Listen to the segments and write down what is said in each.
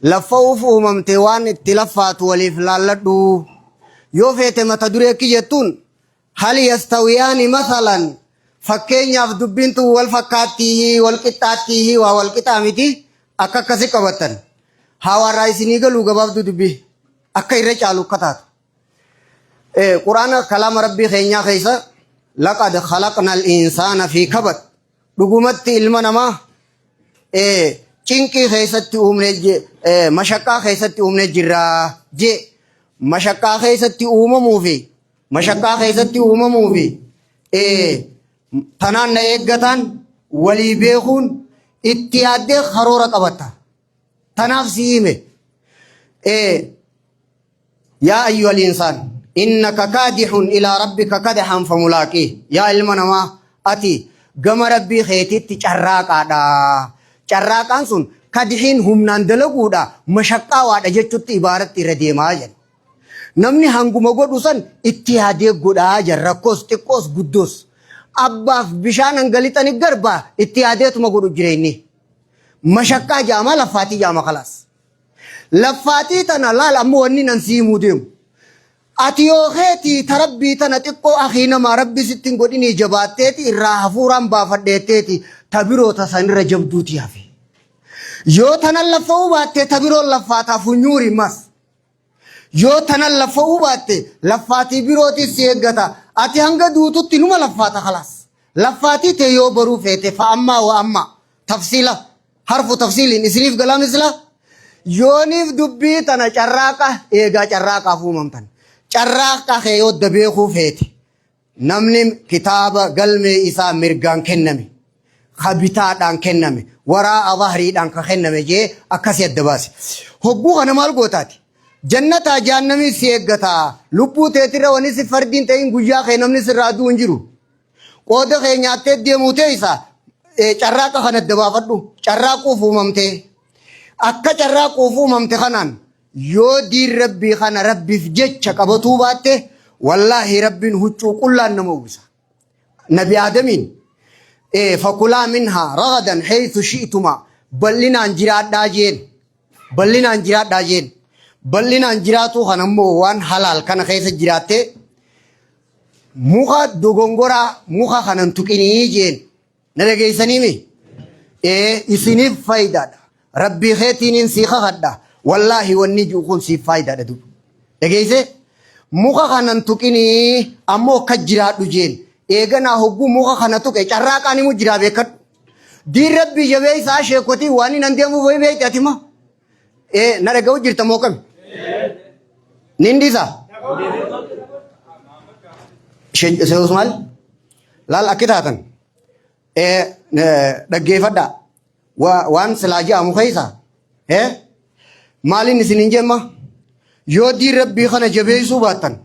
Laffa'uuf uumamte waan itti laffaatu waliif laalladhu. Yoo feete mata duree akki jettuun hal yastawiyaani masalan fakkeenyaaf dubbiin tun wal fakkaattiihi wal qixxaattiihi waa wal qixaa miti akka akkasi qabattan. Haawaarraa isinii galuu gabaabduu dubbii akka irra caalu akka taatu. Quraana kalaama rabbii keenyaa keessa laqad khalaqna al-insaana fi kabad dhugumatti ilma namaa cinqii keessatti uumnee mashaqqaa keessatti uumnee jirra jee mashaqqaa keessatti uumamuu fi mashaqqaa keessatti uumamuu fi tanaan na eeggataan walii beekuun itti yaaddee karoora qabatta. Tanaaf si hime. Yaa ayyuhal insaan innaka kaadihun ilaa rabbika kadahan famulaaqii. Yaa ilma namaa ati gama rabbii keetiitti carraaqaadha. Carraaqaan sun kadihiin humnaan dalaguudha mashaqqaa waadha jechutti ibaaratti irra deemaa jedha. Namni hanguma godhu san itti yaadee godhaa jedha rakkoos xiqqoos guddoos. Abbaaf bishaan hanga lixani garbaa itti yaadeetuma godhu jireenyi. Mashaqqaa jaamaa laffaatii jaama kalaas. Laffaatii tana laal ammoo wanni nan si himuu deemu. Ati yoo keetii ta rabbii tana xiqqoo akii namaa rabbi sitti hin godhinii jabaatteeti irraa hafuuraan baafadheetteeti ta biroo ta sanirra jabduuti hafe. Yoo tanan laffa'uu baatte ta biroon laffaataa funyuuri mas. Yoo tanan laffa'uu baatte laffaatii birootis si eeggata. Ati hanga duututti numa laffaata kalaas. Laffaatii tee yoo baruu feete fa ammaa wa ammaa. Tafsiila harfu tafsiiliin isiniif galaa misla. Yooniif dubbii tana carraaqa eegaa carraaqaaf uumamtan. Carraaqa kee yoo beekuu feete. Namni kitaaba galmee isaa mirgaan kenname, ka bitaadhaan kenname, waraa'a zahriidhaan ka kenname jee akkasi adda baase. Hogguu kana maal gootaati? Jannataa jahannamii si eeggataa. Lubbuu teetirra wani si fardiin ta'in guyyaa kee namni sirraa du'u hin jiru. Qooda kee nyaattee deemuu teessa carraaqa kana adda baafadhu. Carraaquuf uumamtee. Akka carraaquuf uumamte kanaan Yoo diin Rabbii kana Rabbiif jecha qabatuu baatte wallaahi Rabbiin huccuu qullaan nama uwwisa. Nabi Aadamiin fakulaa minhaa ragadan haythu shi'tumaa bal'inaan jiraadhaa jeen. Bal'inaan jiraadhaa jeen. Bal'inaan jiraatuu kana immoo waan halaal kana keessa jiraattee muka dogongoraa muka kanan tuqinii jeen. Na dhageessanii mi? Ee isiniif faayidaadha. Rabbii keetiiniin sii kakadha. Wallaahi wanni jiru kun siif faayidaadha duuba. Dhageessee? Muka kanan tuqinii ammoo akka jiraadhu jeen. Eeganaa hogguu muka kana tuqe carraaqaan himu jiraa beekadhu. Diin rabbii jabeessaa sheekotii waan hin deemuuf wayii beekte ati moo? Ee na dhaga'u jirta moo kami? Nin dhiisa? Sheekh Usmaan? Laal akki taatan dhaggeeffadhaa. Waan silaa je'amu keessa maaliin isin hin jemma yoo diin rabbii kana jabeessuu baattan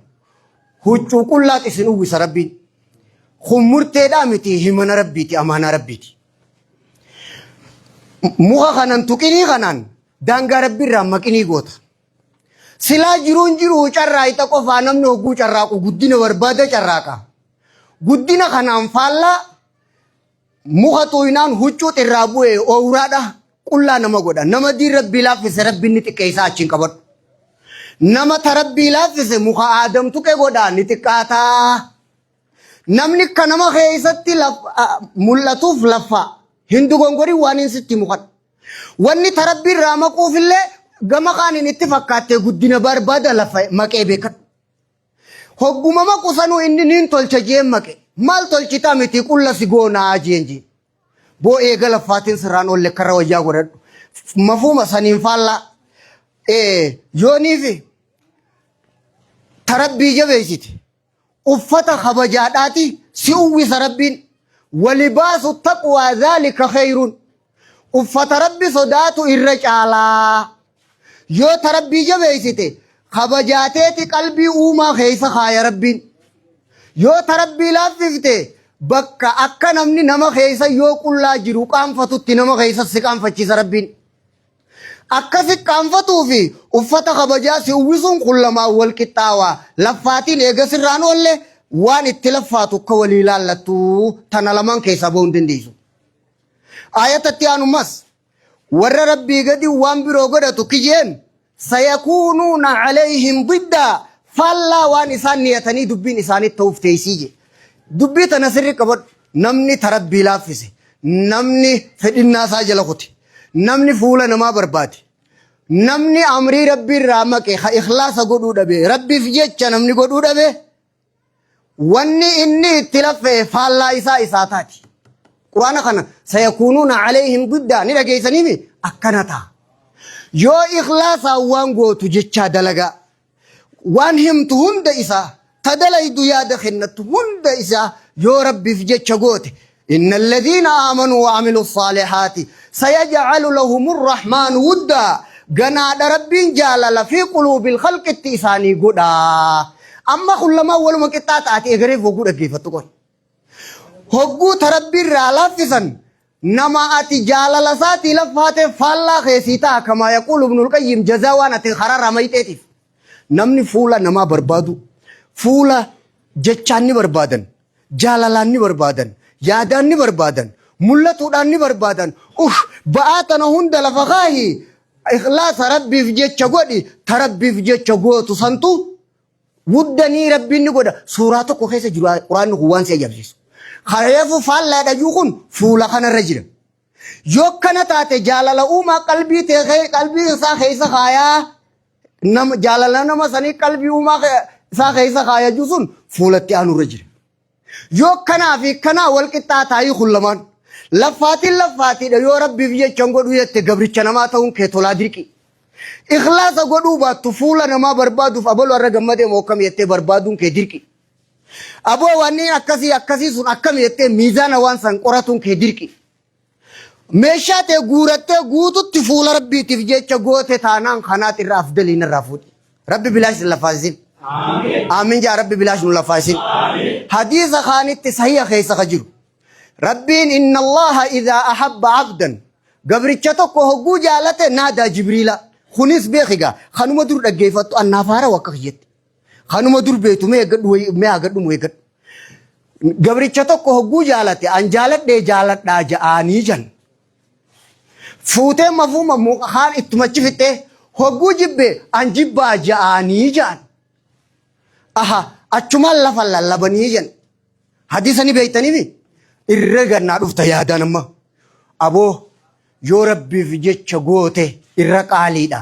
huccuu qullaat isin uwwisa rabbiin. Kun murteedhaa miti himana rabbiiti amaanaa rabbiiti. Muka kanan tuqinii kanaan daangaa rabbiirraa maqinii goota. Silaa jiruun jiru carraaqxa qofaa namni hogguu carraaqu guddina barbaada carraaqa. Guddina kanaan faallaa muka xuynaan huccuu xirraa bu'e oowraadha qullaa nama godha. Nama diin rabbii laaffise rabbiin ni xiqqeessaa achiin qabadhu. Nama ta rabbii laaffise muka aadam tuqe godha ni xiqqaataa. Namni akka nama keessatti mul'atuuf laffaa. Hin dogongorin waan hin sitti mukan. Wanni ta rabbii irraa maquufillee gama kaaniin itti fakkaattee guddina barbaada lafa maqee beekadhu. Hogguma maqu sanuu inni niin tolcha jeen maqe. Maal tolchitaa miti qulla si goonaa jeen jeen. Boo eega laffaatiin sirraan oolle karra wayyaa godhadhu. Mafuuma saniin faallaa. Yooniifi ta rabbii jabeessite. Uffata kabajaadhaati si uwwisa rabbiin. Walibaasu taqwaa dhaalika khayrun. Uffata rabbi sodaatu irra caalaa. Yoo ta rabbii jabeessite kabajaateeti qalbii uumaa keessa kaaya rabbiin. Yoo ta rabbii laaffifte bakka akka namni nama keessa yoo qullaa jiru qaanfatutti nama keessa si qaanfachiisa rabbiin. Akka si qaanfatuu fi uffata kabajaa si uwwisuun kun lamaan wal qixxaawaa. Laffaatiin eega sirraan oolle waan itti laffaatu akka walii laallattu tana lamaan keessaa ba'uu hin dandeessu. Aayata itti aanummas. Warra Rabbii gadi waan biroo godhatu kiyyeen sayakuunuuna calayhim diddaa, faallaa waan isaan niyatanii dubbiin isaanitti ta'uuf teessii je. Dubbii tana sirri qabadhu. Namni ta Rabbii laaffise, namni fedhinnaa isaa jala kute, namni fuula namaa barbaade, namni amrii Rabbii irraa maqe, ka ikhlaasa godhuu dhabe, Rabbiif jecha namni godhuu dhabe, Wanni inni itti laffa'e faallaa isaa isaa taati. Quraana kana sayakuunuuna alayhim diddaa ni dhageessaniimi akkana ta'a. Yoo ikhlaasaan waan gootu jechaa dalagaa, waan himtu hunda isaa, ta dalaydu yaada kennattu hunda isaa yoo Rabbiif jecha goote, inna alladhiina aamanuu wa amilu saalihaati sayaj'alu lahumur rahmaanu wuddaa, ganaadha Rabbiin jaalala fi quluubil khalqitti isaanii godha. Amma kun lamaan waluma qixxaa taate egereef hogguu dhaggeeffattu qoy. Hogguu ta Rabbiin irraa laaffisan nama ati jaalala isaatii laffaatee faallaa keessii ta'a, kamaa yaquulu Ibnul Qayyim, jazaa waan ati karaarraa mayxeetiif. Namni fuula namaa barbaadu, fuula jechaan ni barbaadan, jaalalaan ni barbaadan, yaadaan ni barbaadan, mul'atuudhaan ni barbaadan. Uff, ba'aa tana hunda lafa kaahi, ikhlaasa Rabbiif jecha godhi, ta Rabbiif jecha gootu santu wuddanii Rabbiin ni godha. Suuraa tokko keessa jiru Quraanni kun waan si ajaa'ibsiisu. Kanaafuu faallaadha juu kun fuula kanarra jira. Yoo kana taate jaalala uumaa qalbii tee qalbii isaa keessa kaayaa, nama jaalala nama sanii qalbii uumaa isaa keessa kaaya jiru sun fuulatti aanurra jira. Yoo kanaa fi kanaa wal qixxaataayii kun lamaan laffaatiin laffaatiidha, yoo Rabbiif jecha hin godhu jette gabricha namaa ta'uun kee tolaa dirqi. Ikhlaasa godhuu baattu fuula namaa barbaaduuf abalu har'a gammadee moo akkam jettee barbaaduun kee dirqi. Aboo wanni akkasii akkasii sun akkam jettee miizaana waan san qoratuun kee dirqi. Meeshaa tee guurattee guututti fuula Rabbiitiif jecha goote taanaan kanaat irra afdaliin irraa fuudhi. Rabbi bilaash nu laffaasisin. Aamin jaa, Rabbi bilaash nu laffaasisin. Hadiisa kaanitti sahiha keessa ka jiru. Rabbiin inna Allaha idhaa ahabba abdan, gabricha tokko hogguu jaalate, naadaa Jibriila. Kunis beekigaa kanuma dur dhaggeeffattu annaaf haara wakka kiyyetti. Kanuma dur beektu mee eeggadhu wayii, mee haa gadhumu eeggadhu. Gabricha tokko hogguu jaalate an jaaladhee jaaladhaa ja'aanii jan. Fuutee mafuuma kaan ittumachi fixxee hogguu jibbe an jibbaa ja'aanii ja'an. Aha, achumaan lafa lallabanii jan. Hadiisa ni beektaniimi irra gannaa dhufta yaadaan amma. Aboo yoo Rabbiif jecha goote irra qaaliidha.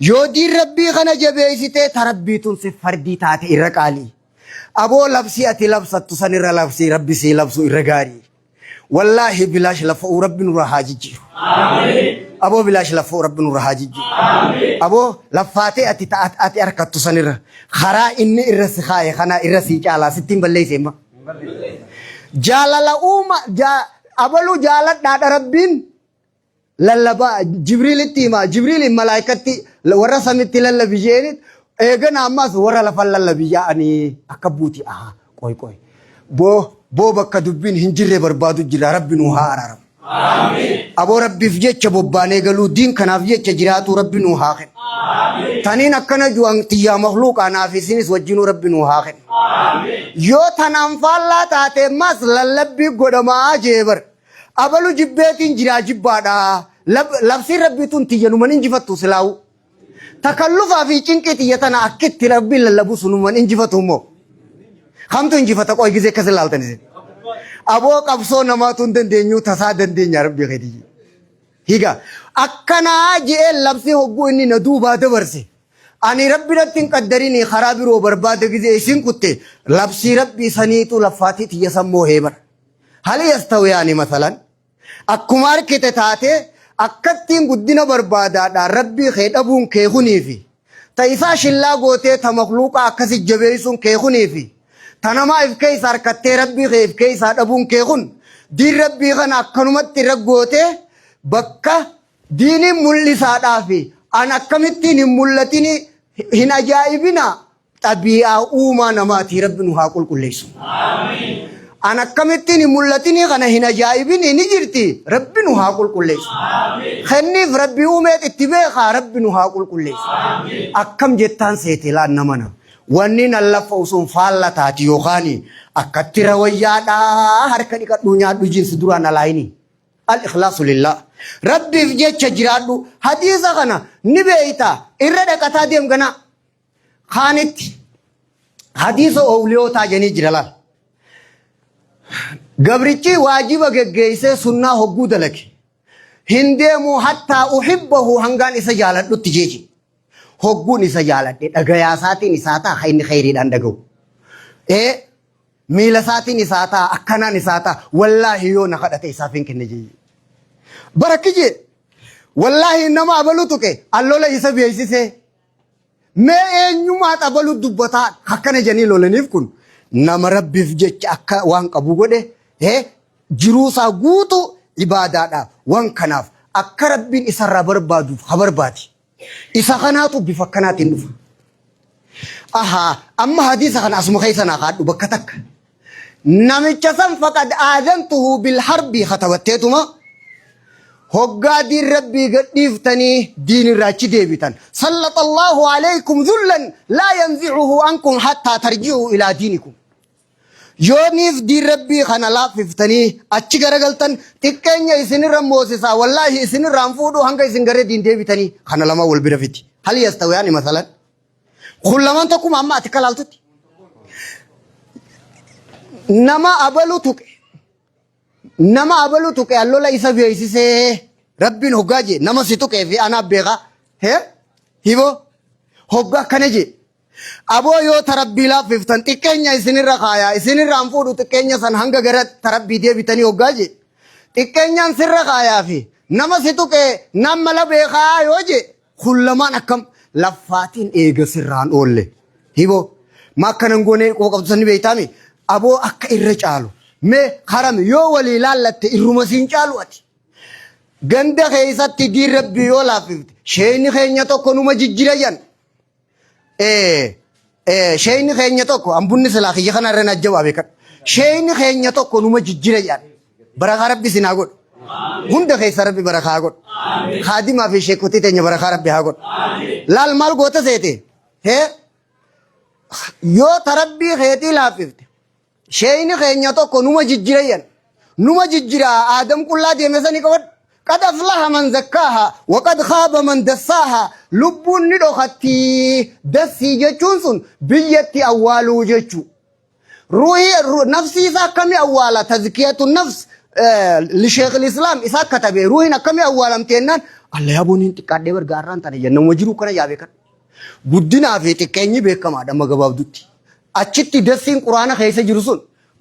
Yoo diin Rabbii kana jabeessitee ta Rabbii tun si fardii taate irra qaalii. Aboo labsii ati labsattu san irra labsii Rabbi sii labsu irra gaarii. Wallaahi bilaash lafa'uu Rabbi nurra haa jijjiiru. Aboo bilaash lafa'uu Rabbi nurra haa jijjiiru. Aboo laffaatee ati ta ati harkattu san irra karaa inni irra si kaaye kanaa irra sii caalaa sittiin balleesse imma. Jaalala uuma abaluu jaaladhaadha Rabbiin lallabaa Jibriilitti himaa, Jibriiliin malaayikatti warra samitti lallabi jeenit, eegana ammas warra lafan lallabi yaa'anii akka buuti. Aha, qoy qoy, boo boo, bakka dubbiin hin jirre barbaadu jira. Rabbi nuu haa araaramu. Aboo Rabbiif jecha bobbaanee galuu, diin kanaaf jecha jiraatu Rabbi nuu haa kennu. Taniin akkana ju'an tiyyaa makluuqaa naaf isinis wajjinuu Rabbi nuu haa kennu. Yoo tanaan faallaa taate mas lallabbii godhamaa jee bar. Abalu jibbeetiin jiraa jibbaadha. Labsiin Rabbii tun tiyya numan injifattu silaa'u. Takallufaa fi cinqii tiyya tana akkitti Rabbiin lallabu sunuman injifatu immoo. Kamtu injifata qoy gizee akkas ilaaltan isin? Aboo qabsoo namaatu hin dandeenyu, tasaa dandeenya Rabbii keetii. Higa akkanaa je'ee labsii hogguu inni na duubaa dabarse. Ani Rabbi natti hin qaddarini karaa biroo barbaada gizee isin kutte labsii Rabbii saniitu laffaatii tiyya sammoo heebar. Hal yastawiyaani masalan? Akkuma arkite taatee akkattiin guddina barbaadaadhaan Rabbii kee dhabuun kee kuniifi ta isaa shillaa gootee ta makluuqaa akkasi jabeessuun kee kuniifi ta namaa if keessa harkattee Rabbii kee if keessaa dhabuun kee kun, diin Rabbii kana akkanumatti irra gootee bakka diiniin mul'isaadhaafi an akkamittiin hin mul'atini hin ajaa'ibina. Xabii'aa uumaa namaatii Rabbi nu haa qulqulleessu. An akkamittiin hin mul'atinii kana hin ajaa'ibini ni jirti, Rabbi nu haa qulqulleessu. Kenniif Rabbi uumeet itti beekaa, Rabbi nu haa qulqulleessu. Akkam jettaan seete laan namana. Wanni nan laffa'u sun faalla taati yookaan akkatti rawayyaadhaa harka dhiqadhuu nyaadhu jinsi duraan alaayinii. Al-ikhlaasu lillah. Rabbiif jecha jiraadhu. Hadiisa kana ni beeyta irra dhaqataa deem ganaa. Kaanitti hadiisa owliyootaa jedhanii jira laal. Gabrichi waajiba geggeessee sunnaa hogguu dalage. Hin deemu hattaa uhibbahu hangaan isa jaaladhutti jeeji. Hogguun isa jaaladhe dhagayaa isaatiin isaa ta'a kan inni kheyriidhaan dhaga'u. Ee miila isaatiin isaa ta'a akkanaan isaa ta'a wallaahi yoo na kadhate isaaf hin kenne jeeji. Barakki jee wallaahi nama abalu tuqe allola isa beeksisee Mee eenyumaa xabalu dubbataa akkana jedhanii lolaniif kun nama rabbiif jecha akka waan qabu godhe hee jiruusaa guutuu ibaadaadha waan kanaaf akka rabbiin isarraa barbaaduuf ha barbaadi. Isa kanaatu bifa akkanaatiin dhufa. Ahaa amma hadiisa kana asuma keessa naa kaadhu bakka takka. Namicha san faqad aadantuhu bil harbii katabatteetuma hoggaa diin rabbii gad dhiiftanii diin irraa achi deebitan. Sallaxallaahu alaykum zullan laa yanzicuhu ankum hattaa tarji'uu ilaa diinikum. Yooniif diin rabbii kana laaffiftanii achi garagaltan xiqqeenya isinirra moosisaa wallaahi isinirraan fuudhuu hanga isin gara diin deebitanii kana lama wal bira fiti. Hal yastawiyaani masalan? Kun lamaan tokkuma amma ati akka laaltutti. Nama abalu tuqe. Nama abalu tuqe allola isa beeksisee rabbiin hoggaa jee nama si tuqee fi anaa beekaa. Hee? Hiboo? Hoggaa akkana jee. Aboo yoo tarabbii laaffiftan xiqqeenya isinirra kaayaa isinirraan fuudhu xiqqeenya san hanga gara tarabbii deebitanii hoggaa jee. Xiqqeenyaan sirra kaayaa fi nama si tuqe nan mala beekaa yoo jee Kun lamaan akkam laffaatiin eega sirraan oolle. Hiboo ma akkana hin goonee quba qabdu sanni beektaami? Aboo akka irra caalu. Mee harame yoo walii laallatte irruma siin caalu ati. Ganda keessatti diin rabbii yoo laaffifte sheeyni keenya tokko numa jijjira jan. Sheeyni keenya tokko ambunni silaa kiyya kana irra na jabaa beekadhu. Sheeyni keenya tokko numa jijjira jedhan. Barakaa rabbi isin haa godhu. Hunda keessa rabbi barakaa haa godhu. Haadimaa fi sheekotii teenya barakaa rabbi haa godhu. Laal maal goota seete? Hee yoo tarabbii keetii laaffifte Sheeyni keenya tokko numa jijjirayyan. Numa jijjira Aadam qullaa deeme sani qabadhu. Qad aflaha man zakkaaha wa qad khaaba man dassaaha. Lubbuun ni dhokatti. Dassii jechuun sun biyyatti awwaaluu jechuu. Ruuhii nafsii isaa akkamii awwaala tazkiyatu nafs li sheekh islaam isaa katabe ruuhiin akkamii awwaalamti jennaan alla yaaboon hin xiqqaadhee barga arraan tana jenna nama jiruu kana yaabee kan. Guddinaa fi xiqqeenyi beekamaadha amma gabaabdutti. Achitti dassiin quraana keessa jiru sun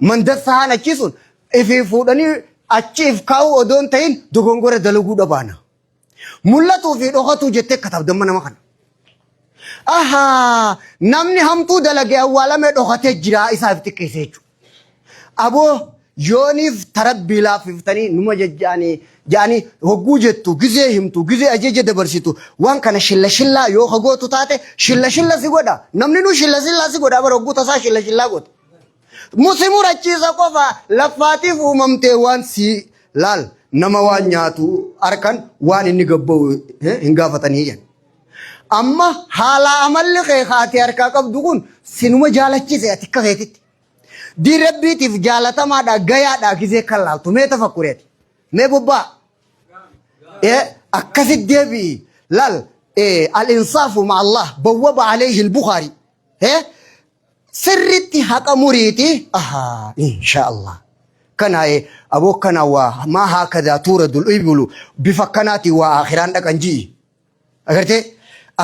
man dassahaan achii sun ifii fuudhanii achi if kaa'uu odoo hin ta'in dogongora dalaguu dhabaana. Mul'atuu fi dhokatuu jettee katabdamma nama kana. Ahaa namni hamtuu dalage awwaalamee dhokatee jira isaaf xiqqeesse jechuudha. Aboo yooniif tarabbii laaffiftanii numa jajja'anii ja'anii hogguu jettu gizee himtu gizee ajaja dabarsitu waan kana shilla shillaa yoo ka gootu taate shilla shilla si godha namni nu shilla shillaa si godha bara hogguu tasaa shilla shillaa goota. Musi murachiisa qofa laffaatiif uumamtee waan si laal nama waan nyaatu harkan waan inni gabba'u hin gaafatanii jedhan. Amma haala amalli kee kaatee harkaa qabdu kun sinuma jaalachise ati akka keetitti. Diin rabbiitiif jaalatamaadha gayaadha gizee kan laaltu mee tafakkureeti. Mee bobbaa. Ee akkasit deebi'i laal al-insaafu ma Allah bawwaba alayhi al-Bukhari. Ee sirritti haqa muriiti ahaa insha Allah. Kana aboo kana waa maa haakadaa tuuradul ibulu bifa kanaatiin waa aakhiraan dhaqan ji'i. Agartee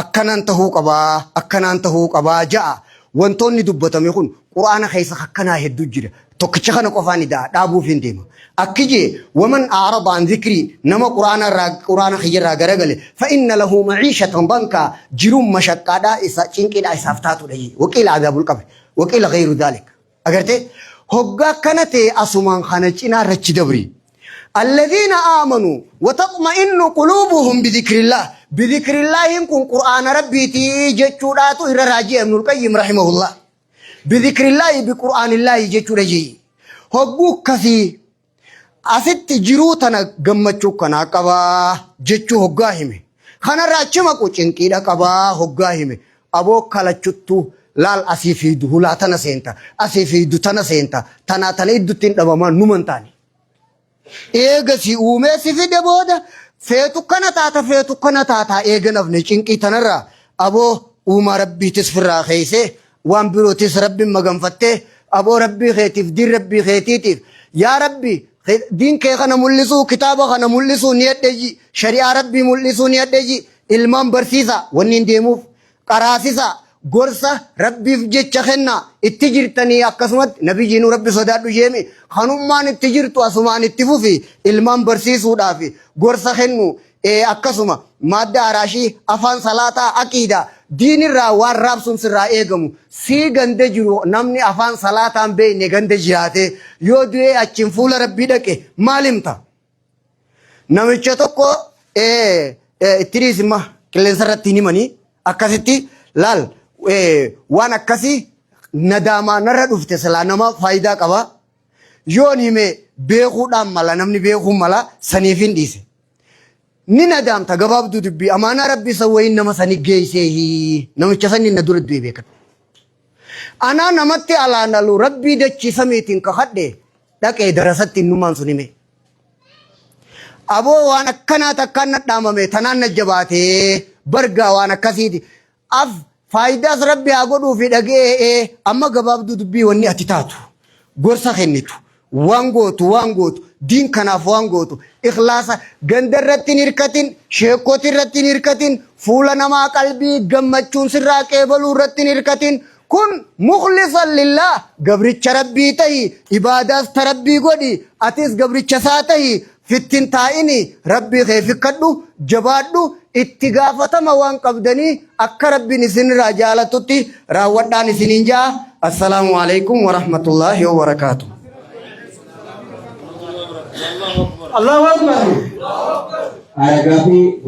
akkanaan tahuu qabaa akkanaan tahuu qabaa ja'a wantoonni dubbatame kun quraana keessa akkanaa hedduu jira tokkicha kana qofaan ida'a dhaabuuf hin deema akki jee waman a'rada an zikrii nama quraana irraa quraana kiyya irraa garagale fa inna lahu ma'iishatan dankaa jiruun mashaqqaadhaa isa cinqiidhaa isaaf taatudha jee waqiila adaabul qabri waqiila gayru daalik Agartee? Hoggaa akkana ta'e asumaan kana cinaa irrachi dabri. Alladhiina aamanuu wa taxma'innu quluubuhum bidhikrillah. Bidhikrillaahiin kun qur'aana rabbiiti jechuudhaatu irra raaji'a Ibnul Qayyim rahimahullah. Bidhikrillaahi biqur'aanillaahi jechuudha jee. Hogguu akkasii Asitti jiruu tana gammachuu kanaa qabaa jechuu hoggaa hime. Kanarraa achi maqu cinqiidha qabaa hoggaa hime. Aboo kalachuttu laal asii fiidu hulaa tana seenta asii fiidu tana seenta tanaa tana iddutti hin dhabamaa numan taane. Eega si uumee si fide booda Feetu kana taata feetu kana taataa eega nafne cinqii tanarraa aboo uumaa rabbiitis firraa keeysee waan birootis rabbiin maganfattee aboo rabbii keetiif diin rabbii keetiitiif yaa rabbi diin kee kana mul'isuu kitaaba kana mul'isuu ni adheji shari'aa rabbii mul'isuu ni adheji ilmaan barsiisa wanni hin deemuuf qaraasisa gorsa rabbiif jecha kenna itti jirtanii akkasumatti nabiyyiinuu rabbi sodaadhu jeemi kanummaan itti jirtu asumaan itti fufi ilmaan barsiisuudhaaf gorsa kennu akkasuma maadda araashii afaan salaataa aqiidaa diinirraa waan raabsuun sirraa eegamu sii ganda jiru namni afaan salaataan beekne ganda jiraate yoo du'ee achiin fuula rabbii dhaqe maal himta? Namicha tokko itti dhiisimma qilleensa irratti hin himanii akkasitti laal waan akkasii nadaamaa narra dhufte silaa nama faayidaa qaba. Yoon hime beekuudhaan mala namni beekuun mala saniif hin dhiise. Ni nadaamta gabaabduu dubbii amaanaa rabbii san wayiin nama sani geessee namicha sani na dura du'e beekan. Anaa namatti alaanalu rabbii dachii samiitiin kakadhe dhaqee darasatti innumaan sun hime. Aboo waan akkanaa takkaan na dhaamame tanaan na jabaatee bargaa waan akkasiiti. Af faayidaas rabbi haa godhuu fi dhaga'ee amma gabaabduu dubbii wanni ati taatu gorsa kennitu waan gootu waan gootu diin kanaaf waan gootu ikhlaasa ganda irratti hin hirkatin sheekkooti irratti hin hirkatin fuula namaa qalbii gammachuun sirraa qeebaluu irratti hin hirkatin kun mukhlisan lillah gabricha rabbii tahi ibaadaas ta rabbii godhi atis gabricha isaa tahi fittin taa'ini rabbii kee fikkadhu jabaadhu itti gaafatama waan qabdanii akka rabbiin isinirraa jaalatutti raawwadhaan isiniin ja'a assalaamu alaikum warahmatullaahi wabarakaatu. Allahu Akbar. Gaafii.